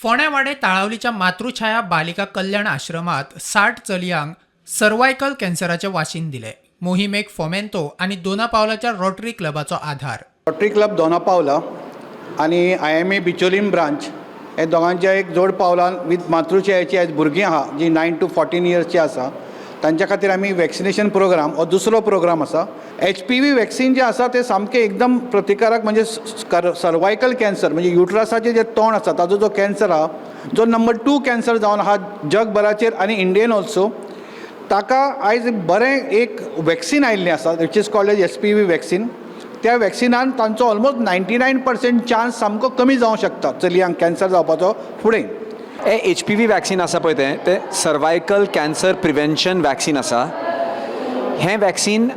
फोंड्या वाडे ताळावलीच्या मातृछाया बालिका कल्याण आश्रमात 60 चलयांक सर्वायकल कॅन्सराचे वाशीन दिले. मोहिमेक फोमेंतो आनी दोना पावलाच्या रोटरी क्लबाचो आधार. रोटरी क्लब दोना पावला आनी आयएमए बिचोलीम ब्रांच हे दोगांच्या एक जोड पावलान विथ मातृछायेची आयज भुरगीं आहा जी 9 टू 14 इयर्सची आसा, तांच्या खातीर आमी वॅक्सिनेशन प्रोग्राम हो दुसरो प्रोग्राम आसा. एचपीव्ही वॅक्सिन जें आसा तें सामकें एकदम प्रतिकारक, म्हणजे सर्वायकल कॅन्सर, म्हणजे युट्रसाचें जें तोंड आसा ताजो जो कॅन्सर आहा, जो नंबर टू कॅन्सर जावन आहा जगभराचेर आनी इंडियन ऑल्सो, ताका आयज बरें एक वॅक्सिन आयिल्लें आसा, which is called as HPV vaccine. त्या वॅक्सिनान तांचो ऑलमोस्ट 99% चान्स सामको कमी जावंक शकता चलयांक कॅन्सर जावपाचो फुडें. हे एचपीव्ही वॅक्सिन आसा पळय, तें तें सर्वायकल कॅन्सर प्रिवेन्शन वॅक्सिन आसा. हें वॅक्सिन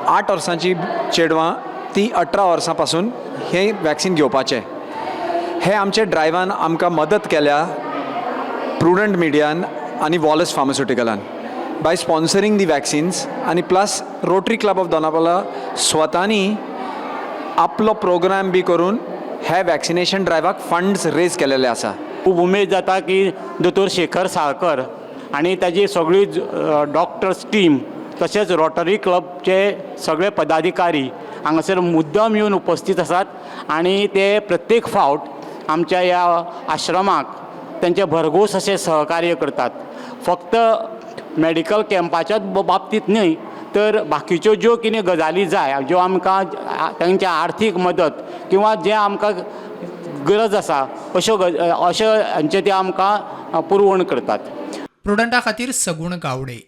8 वर्सांची चेडवां ती 18 वर्सां पासून हें वॅक्सिन घेवपाचें. हे आमचे ड्रायव्हान आमकां मदत केल्या प्रुडंट मिडियान आनी वॉलस फार्मास्युटिकलान बाय स्पॉन्सरींग दी वॅक्सिन्स आनी प्लस रोटरी क्लब ऑफ दोनापावला स्वतानी आपलो प्रोग्राम बी करून हे वॅक्सिनेशन ड्रायव्हाक फंड्स रेज केलेले आसा. खूब उमेद जाता की दोतोर शेखर साळकर आनी ताजी सगळी डॉक्टर्स टीम तशेंच रोटरी क्लबचे सगळे पदाधिकारी हांगासर मुद्दम येवन उपस्थीत आसात आनी ते प्रत्येक फावट आमच्या ह्या आश्रमाक तेंचे भरघोस अशें सहकार्य करतात. फक्त मेडिकल कॅम्पाच्याच बाबतींत न्हय, तर बाकीच्यो ज्यो कितें गजाली जाय, ज्यो आमकां तांची आर्थीक मदत किंवा जें आमकां गरज आसा, अश्यो अशो हांचे ते आमकां पुरवण करतात. प्रुडंटा खातीर सगुण गावडे.